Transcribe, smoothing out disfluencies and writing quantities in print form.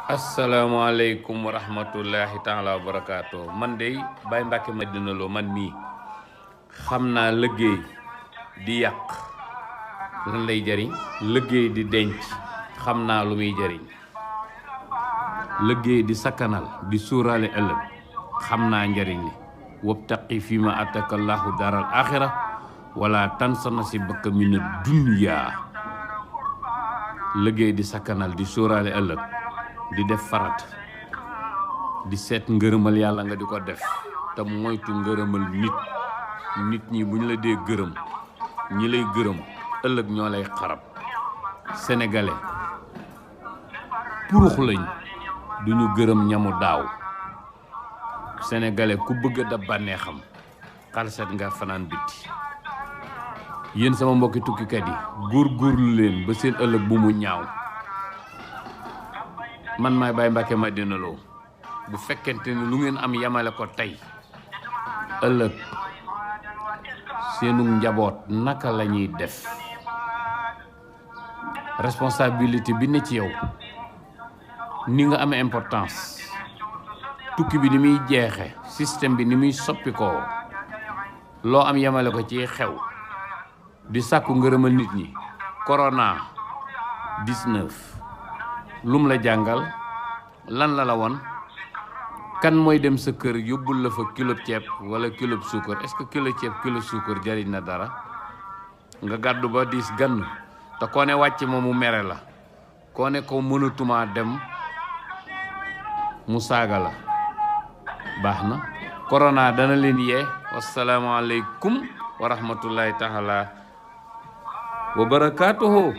asalaamaaleykum wa rahmatullahi taala wa barakaatu man de Baye Mbacke Madina Lo man mii xam naa liggéey di yàq lan lay jariñ liggéey di denc xam naa lu muy jariñ liggéey di sakkanal di suuraale ëllëg xam naa njariñ li wabtaqi fi ma ataka allahu daral axira wala tansa nasibaka mina dunya liggéey di sakkanal di suuraale ëllëg di def farat di seet ngërëmal yàlla nga di ko def te moytu ngërëmal nit ñi bu ñu la dee gërëm ñi lay gërëm ëllëg ñoo lay xarab sénégalais purux lañ duñu gërëm ñamu daaw sénégalais ku bëgg da bànneexam xalset nga fanaan bitti yéen sama mbokki tukkikat yi góorgóorlu leen ba seen ëllëg bu mu ñaaw man maay Baye Mbacke Madina Lo bu fekkente ni lu ngeen am yamale ko tey ëllëg seenu njaboot naka la ñuy def responsabilité bi ne ci yow ni nga amee importance tukki bi ni muy jeexe système bi ni muy soppi ko loo am yamale ko ci xew di sàkku ngërëmal nit ñi corona 19 lum la jàngal lan la won kan mooy dem sa kër yóbbul la fa kilo ceeb wala kilo suukar est-ce que kilo ceeb kilo suukar jariñ na dara nga gàddu ba diis gann te koo ne wàcc ma mu mere la koo ne ko mënatuma dem mu saaga la baax na corona dana leen yee wasalaamaaleykum wa rahmatullahi taala wa barakaatuhu